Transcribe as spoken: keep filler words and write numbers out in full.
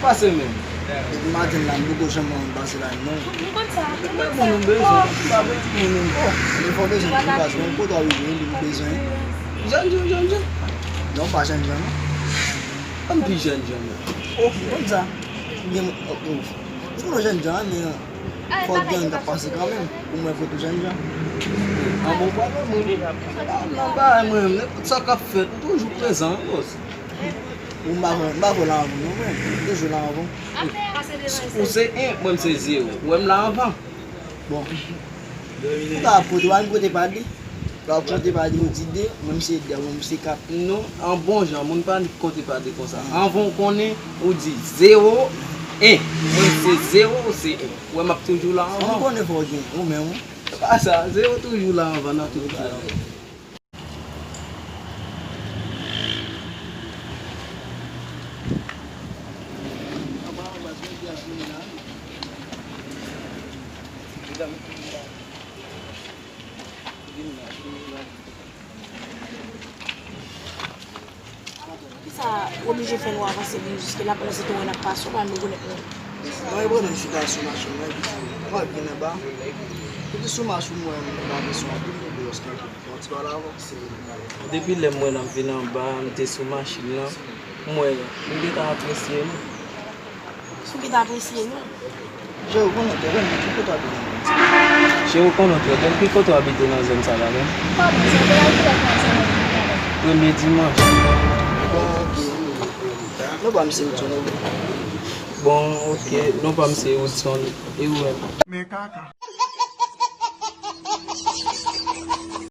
Pase menm. Depi maten la, m poko janm wè moun pase la, non. Ou konn sa, ou konn sa. Moun nou bezwen, ou pa bezwen moun nou. Oh, men fò bezwen moun pase. Mwen kote w bezwen, li bezwen. Jènjan, jènjan. Non, pa jènjan, non. Ann pi jènjan, non. Oh, ou konn sa. Gen, oh, oh. Ou konn jènjan, men fò gen moun k ap pase kanmenm. Pou mwen, fò tou jènjan. An bon, pa gen moun. Nan bagay mwen, nenpòt sa k ap fèt, m toujou prezan, bòs. Ou m pa vle, m pa vle la anvan non, mwen. M toujou la anvan. Ou se en, mwen m se zewo. Ou wè m la anvan. Bon. Ou ka ap konte pa m konte pa de. Lè w ap konte pa de, ou di de, mwen m se de, mwen m se kat. Non, an bon jan, moun pa konte pa de konsa. Anvan w konnen, ou di zewo, en. Mwen m se zewo, ou se en. Ou wè m ap toujou la anvan. Ou konnen fò w gen, ou menm. Se pa sa, zewo toujou la anvan nan tout ki anvan. Poukisa w oblije fè nou avanse vin jiske la pandan se te wè n ap pase, w pa menm rekonèt nou? Mwen rekonèt m chita sou machin mwen, epi m ap vin anba. Epi sou machin mwen, m ap vin sou anpil moun, paske yon ti pale avè w. Depi lè m wè n ap vin anba, m te sou machin nan, m wè, m gentan apresye nou. Si w gentan apresye nou. Je, ou konnen trè byen ki kote w abite nan zòn sa la menm? Je, ou konnen trè byen ki kote w abite nan zòn sa la menm? Kòman, se kote w abite nan zòn sa la menm? Premye dimanch. Bon, ok. Non pa m se Woodson, wi. Bon, ok. Non pa m se Woodson. E ou menm? Men kaka.